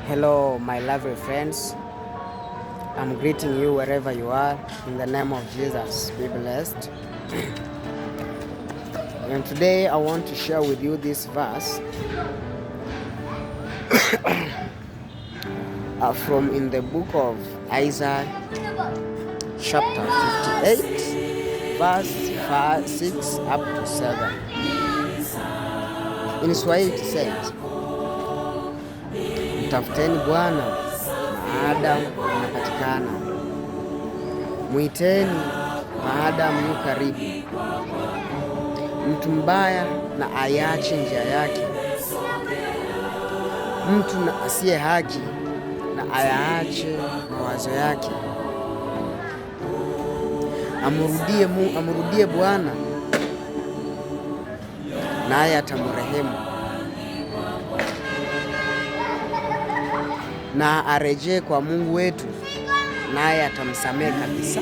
Hello, my lovely friends. I'm greeting you wherever you are in the name of Jesus. Be blessed. And today I want to share with you this verse from in the book of Isaiah, chapter 58, verse 5, 6 up to 7. In Swahili it says, Mtafuteni Bwana maadamu anapatikana, mwiteni maadamu yu karibu. Mtu mbaya na aiache njia yake, mtu na asiye haki na ayaache mawazo yake. Amrudie Bwana naye atamrehemu, na arejee kwa Mungu wetu naye atamsamehe kabisa.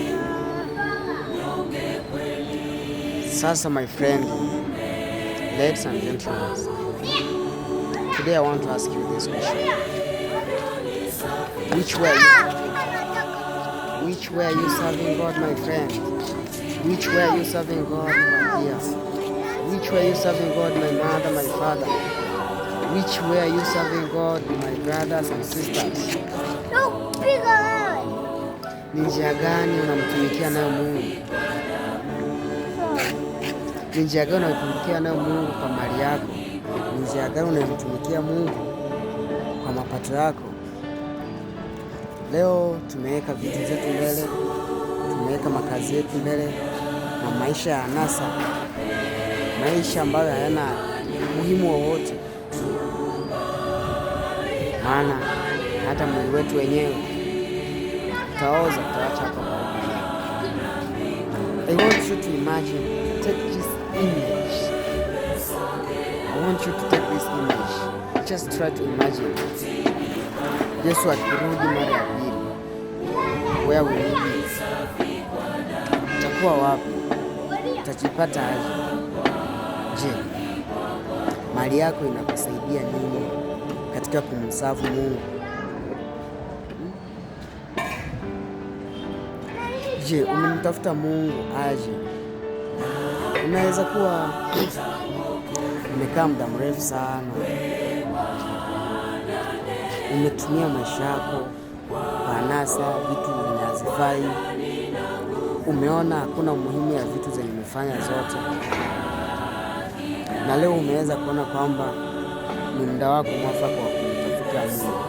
Sasa my friend, ladies and gentlemen, today I want to ask you this question. Which way which way are you serving God, my friend? Which way are you serving God, my dear? Which way are you serving God, my mother, my father? Which way are you serving God, my brothers and sisters? Ni njia gani unamtumikia nayo Mungu? Ni njia gani unamtumikia nayo Mungu kwa mali yako? Ni njia gani unamtumikia Mungu kwa mapato yako? Leo tumeweka vitu zetu mbele, tumeweka makazi yetu mbele na maisha ya anasa, maisha ambayo hayana umuhimu wowote, maana hata mwili wetu wenyewe utaoza, utawacha hapa kwa. I want you to imagine, take this image. I want you to take this image. Just try to imagine. Yesu akirudi mara ya pili, where will you be? Utakuwa wapi? Utajipata aje? Je, mali yako inakusaidia nini katika kumserve Mungu? Je, umemtafuta Mungu aje? Unaweza kuwa umekaa muda mrefu sana, umetumia maisha yako kwa anasa, vitu vyenye hazifai. Umeona hakuna umuhimu ya vitu zenye umefanya zote, na leo umeweza kuona kwamba ni muda wako mwafaka wa kumtafuta Mungu.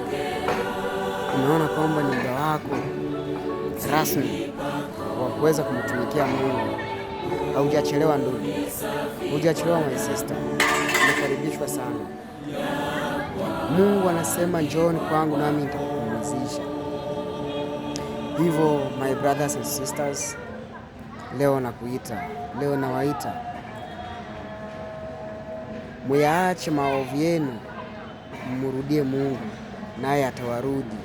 Umeona kwamba ni muda wako rasmi wa kuweza kumtumikia Mungu. Haujachelewa ndugu, hujachelewa my sister, umekaribishwa sana. Mungu anasema njooni kwangu nami nitakupumzisha. Hivyo my brothers and sisters, leo nakuita, leo nawaita, muyaache maovu yenu, mrudie Mungu, naye atawarudi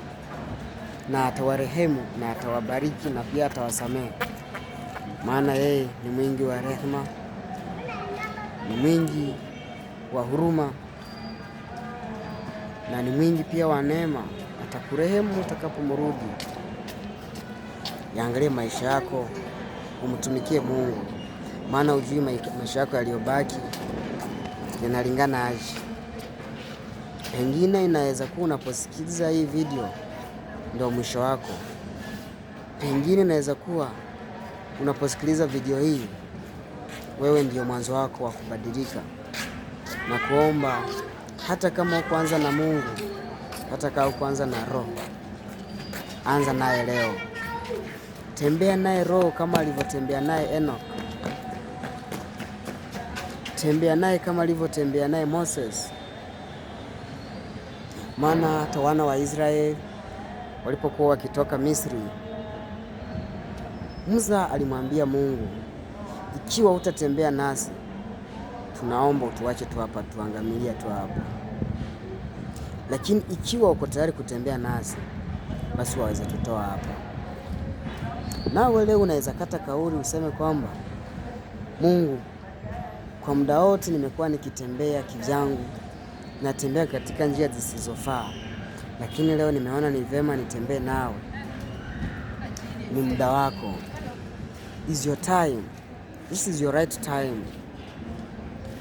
na atawarehemu na atawabariki na pia atawasamehe, maana yeye ni mwingi wa rehema, ni mwingi wa huruma na ni mwingi pia wa neema. Atakurehemu utakapomrudi. Yaangalie maisha yako, umtumikie Mungu, maana hujui maisha yako yaliyobaki yanalingana aje. Pengine inaweza kuwa unaposikiliza hii video ndio mwisho wako. Pengine inaweza kuwa unaposikiliza video hii wewe ndio mwanzo wako wa kubadilika na kuomba, hata kama hukuanza na Mungu, hata kama hukuanza na Roho, anza naye leo. Tembea naye Roho kama alivyotembea naye Enoch. Tembea naye kama alivyotembea naye Moses. Maana hata wana wa Israeli walipokuwa wakitoka Misri, Musa alimwambia Mungu, ikiwa utatembea nasi, tunaomba utuache tu hapa, tuangamilia tu hapa. Lakini ikiwa uko tayari kutembea nasi, basi waweza tutoa hapa. Nawe leo unaweza kata kauli useme kwamba Mungu, kwa muda wote nimekuwa nikitembea kivyangu, natembea katika njia zisizofaa, Lakini leo nimeona ni vema nitembee nawe. Ni muda wako. Is your time. This is your right time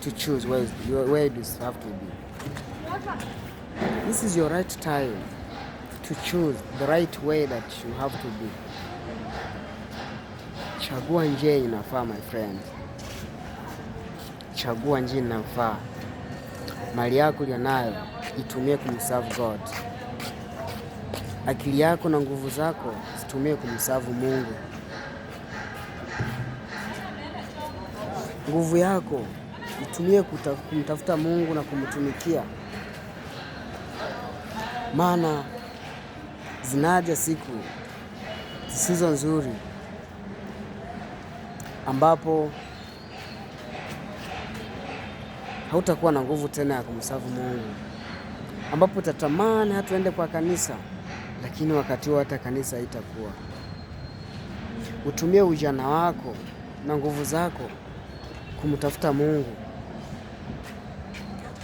to choose where you have to be. This is your right time to choose the right way that you have to be. Chagua njia inafaa, my friend. Chagua njia inafaa. Mali yako ulionayo itumie kumserve God. Akili yako na nguvu zako zitumie kumserve Mungu. Nguvu yako itumie kumtafuta Mungu na kumtumikia. Maana zinaja siku zisizo nzuri ambapo hautakuwa na nguvu tena ya kumserve Mungu, ambapo utatamani hata uende kwa kanisa, lakini wakati huo hata kanisa haitakuwa. Utumie ujana wako na nguvu zako kumtafuta Mungu.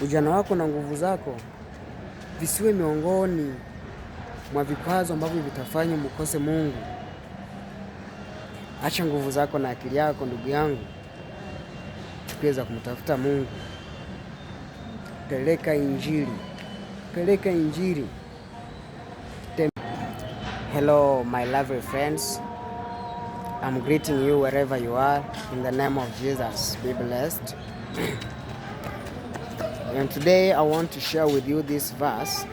Ujana wako na nguvu zako visiwe miongoni mwa vikwazo ambavyo vitafanya mkose Mungu. Acha nguvu zako na akili yako, ndugu yangu, chukua za kumtafuta Mungu. Peleka injili, peleka injili. Hello my lovely friends, I'm greeting you wherever you are in the name of Jesus. Be blessed. And today I want to share with you this verse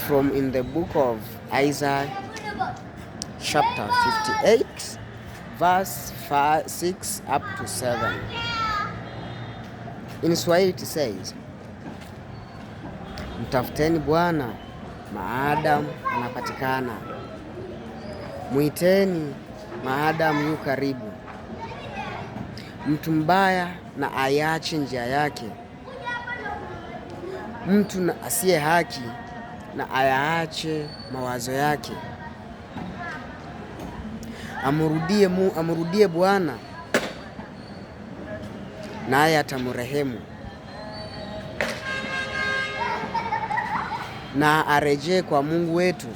from in the book of Isaiah chapter 58 verse 5, 6 up to 7. In Swahili it says, mtafuteni Bwana maadamu anapatikana, mwiteni maadamu yu karibu. Mtu mbaya na aiache njia yake, mtu na asiye haki na ayaache mawazo yake. Amrudie Bwana naye atamrehemu, na arejee kwa Mungu wetu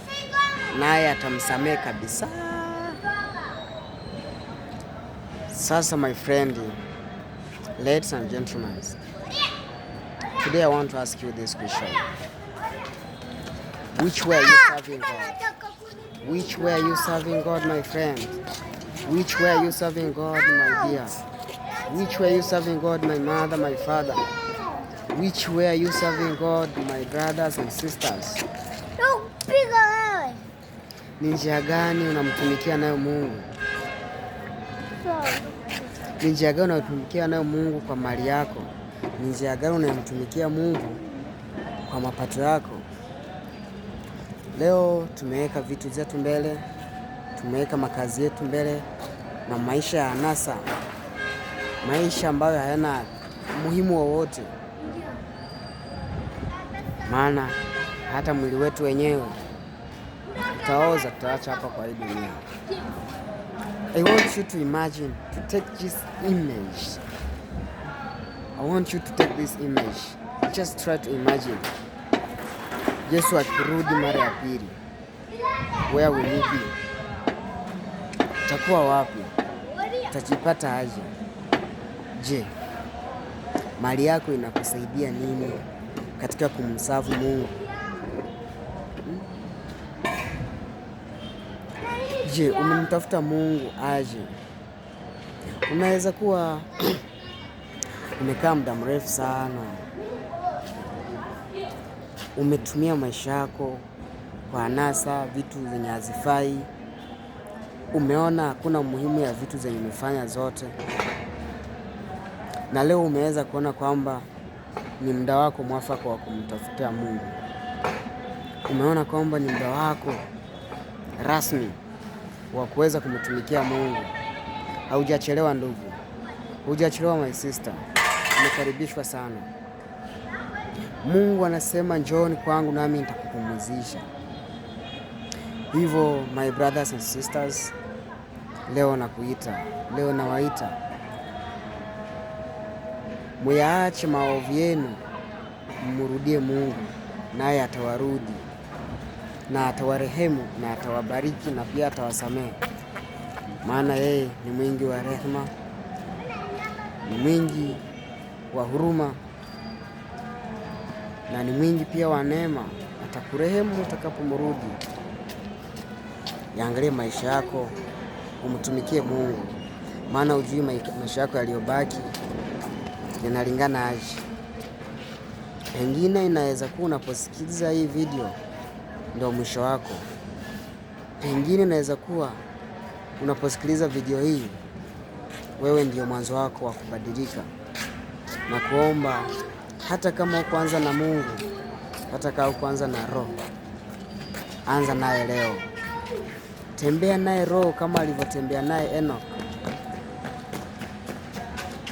naye atamsamehe kabisa. Sasa my friend, ladies and gentlemen, today I want to ask you this question. Which way are you serving God? Which way are you serving God, my friend? Which way are you serving God, my dear? Which way are you serving God, my mother, my father? Which way are you serving God, my brothers and sisters? Ni njia gani unamtumikia nayo Mungu? Ni njia gani unamtumikia nayo Mungu kwa mali yako? Ni njia gani unamtumikia Mungu kwa mapato yako? Leo tumeweka vitu zetu mbele, tumeweka makazi yetu mbele na maisha ya anasa, maisha ambayo hayana muhimu wowote. Maana hata mwili wetu wenyewe utaoza, tutaacha hapa kwa hii dunia. I want you to imagine, to take this image. I want you to take this image. Just try to imagine. Yesu akirudi mara ya pili, where will you be? Utakuwa wapi? Utajipata aje? Je, mali yako inakusaidia nini katika kumserve Mungu? Je, umemtafuta Mungu aje? Unaweza kuwa umekaa muda mrefu sana, umetumia maisha yako kwa anasa, vitu zenye hazifai. Umeona hakuna umuhimu ya vitu zenye umefanya zote, na leo umeweza kuona kwamba ni muda wako mwafaka wa kumtafutia Mungu. Umeona kwamba ni muda wako rasmi wa kuweza kumtumikia Mungu. Haujachelewa ndugu, hujachelewa my sister, umekaribishwa sana. Mungu anasema njooni kwangu nami nitakupumzisha. Hivyo my brothers and sisters, leo nakuita, leo nawaita, muyaache maovu yenu, Mrudie Mungu naye atawarudi na atawarehemu na atawabariki na pia atawasamehe, maana yeye ni mwingi wa rehema, ni mwingi wa huruma na ni mwingi pia wa neema. Atakurehemu utakapomrudi. Yaangalie maisha yako, umtumikie Mungu, maana hujui maisha yako yaliyobaki yanalingana aje. Pengine inaweza kuwa unaposikiliza hii video ndio mwisho wako. Pengine inaweza kuwa unaposikiliza video hii wewe ndio mwanzo wako wa kubadilika na kuomba, hata kama hukuanza na Mungu, hata kama hukuanza na Roho, anza naye leo. Tembea naye Roho kama alivyotembea naye Enoch.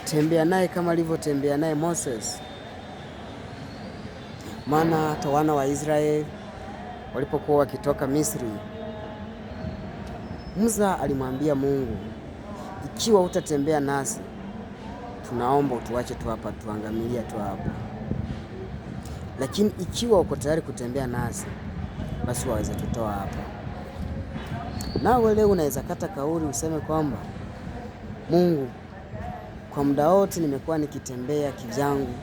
Tembea naye kama alivyotembea naye Moses. Maana hata wana wa Israeli walipokuwa wakitoka Misri, Musa alimwambia Mungu, ikiwa hutatembea nasi, tunaomba utuache tu hapa, tuangamilia tu hapa. Lakini ikiwa uko tayari kutembea nasi, basi waweza tutoa hapa. Nawe leo unaweza kata kauli useme kwamba Mungu, kwa muda wote nimekuwa nikitembea kivyangu,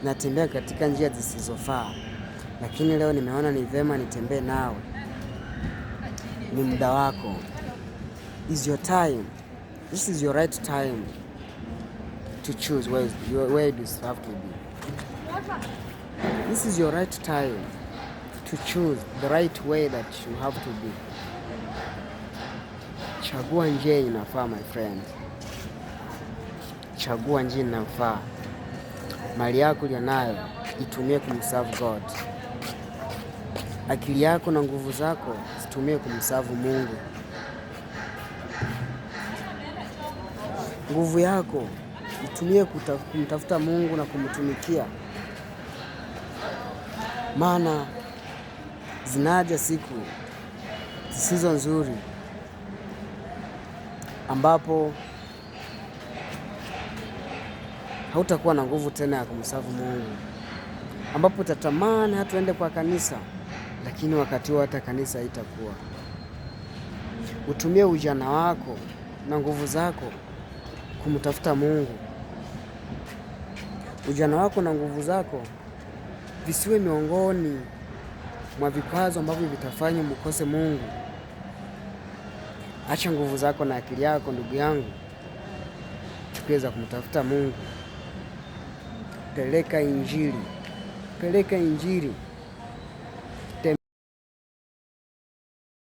natembea katika njia zisizofaa, lakini leo nimeona ni vema nitembee nawe. Ni muda wako. Is your time. This is your right time to choose where you have to be. This is your right time to choose the right way that you have to be. Chagua njia inafaa, my friend. Chagua njia inafaa. Mali yako ulionayo itumie kumserve God. Akili yako na nguvu zako zitumie kumserve Mungu. Nguvu yako itumie kumtafuta Mungu na kumtumikia, maana zinaja siku zisizo nzuri ambapo hautakuwa na nguvu tena ya kumserve Mungu, ambapo utatamani hata uende kwa kanisa, lakini wakati huo hata kanisa haitakuwa. Utumie ujana wako na nguvu zako kumtafuta Mungu. Ujana wako na nguvu zako visiwe miongoni mwa vikwazo ambavyo vitafanya mkose Mungu. Acha nguvu zako na akili yako, ndugu yangu, chukua za kumtafuta Mungu. Peleka Injili, peleka Injili.